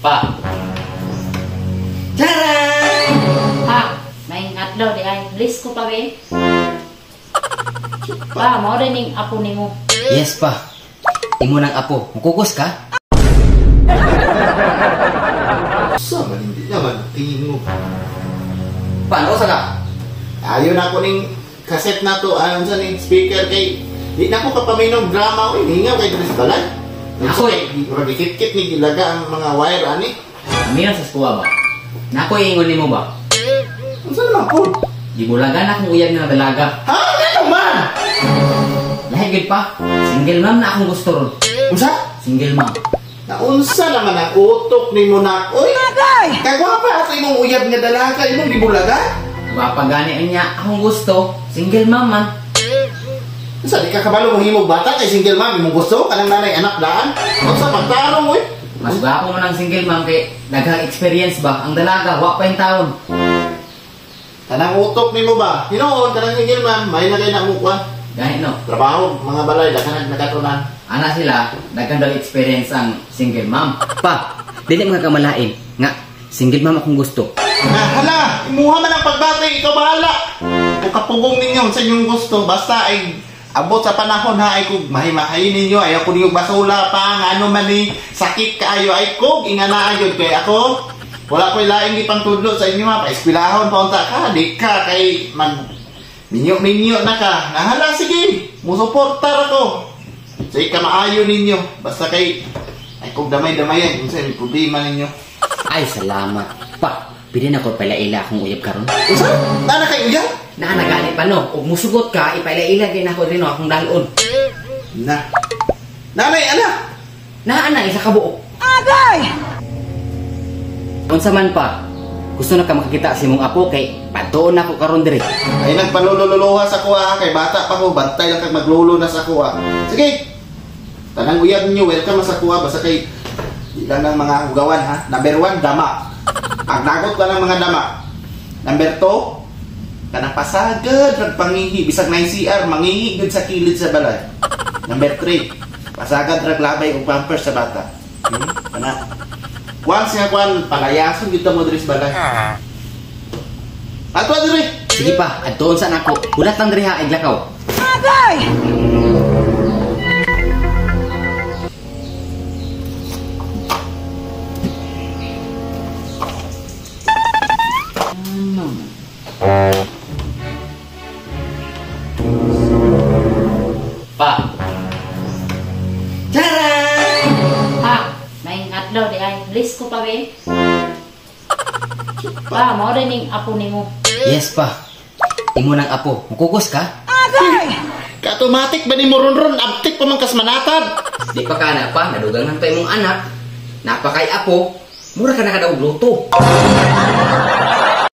Pa. Charay! Pa, may adlaw di ay. Bless ko pa be. Pa, mao rin ning apo nimo. Yes pa. Imo nang apo. Mukugos ka? Sa man hindi naman tingo. Paano sa ka? Ayo na ko ning cassette na to ayon sa ning speaker kay di na ko kapaminog drama oy hingaw kay diri sa balay. Ako eh. Murag gikit-kit ni gilaga ang mga wire ani. Amiyon sa skuwa ba? Nako ingon nimo ba? Unsa naman po? Gibulagan akong uyab nga dalaga. Ha? Ano man? Lahi gyud pa. Single mom na akong gusto ron. Unsa? Single mom. Naunsa naman ang utok nimo na oy. Kagwapa ato imong uyab nga dalaga imong gibulagan? Gwapa gani niya akong gusto, single mom man. Unsa di ka kabalo mo himog bata kay single mom imong gusto kanang nanay anak daan? Unsa pagtarong oy? Mas gwapo man ang single mom kay daghang experience ba ang dalaga wa pa yung taon. Kanang utok nimo ba? Hinuon kanang single mom may na kay na mo kuan. Gani no. Trabaho mga balay daghan nagkatunan. Ana sila daghan daw experience ang single mom. Pa, dili mga kamalain nga single mom akong gusto. Ah, hala, imuha man ang pagbati, ikaw bahala. Kung kapugong ninyo sa inyong gusto, basta ay abot sa panahon ha, ay kung mahimahay ninyo, ayaw ko ninyo basula pa, nga ano man ni, sakit kaayo, ay kung inganaan yun kay ako, wala ko'y laing ipang tudlo sa inyo ha, paeskwilahon pa unta ka, di ka kay mag minyo-minyo na ka. Nahala, sige, musuportar ako. Sige, kamaayo ninyo, basta kay, ay kung damay-damayan, kung sa'yo, may problema ninyo. Ay, salamat. Pa, pili na ko pailaila akong uyab karon. Unsa? Nana kay uyab? Naa na gani pa no. Ug musugot ka, ipailaila gyud nako diri no akong dalon. Na. Nanay, ana. Naa na isa ka buok. Agay! Unsa man pa? Gusto na ka makakita sa imong apo kay patuon na ko karon diri. Ay nagpalululuha sa kuha kay bata pa ko, bantay lang kag maglulo na sa kuha. Sige. Tanang uyab ninyo, welcome sa kuha basta kay di lang ng mga hugawan ha. Number 1, dama. Ang nagot ka ng mga dama. Number 2, kanang pasagad rag pangihi bisag 9 CR mangihi gud sa kilid sa balay. Number 3, pasagad rag labay og pampers sa bata. Kana. Once nga kwan palayason gid ta mo diri sa balay. Ato diri. Sige pa, adtuon sa nako. Hulat lang diri ha, ay lakaw. Agay! Pa. Charay! Pa, may adlaw di ay. Bless ko pa be. Pa, mao rin ning apo nimo. Yes pa. Imo nang apo. Mukugos ka? Agay! Ka-automatic ba ni mo ron-ron? Abtik pa man kas manatad. Di pa ka na pa, nadugangan pa imong anak. Napakay apo, mura ka na kadaog luto.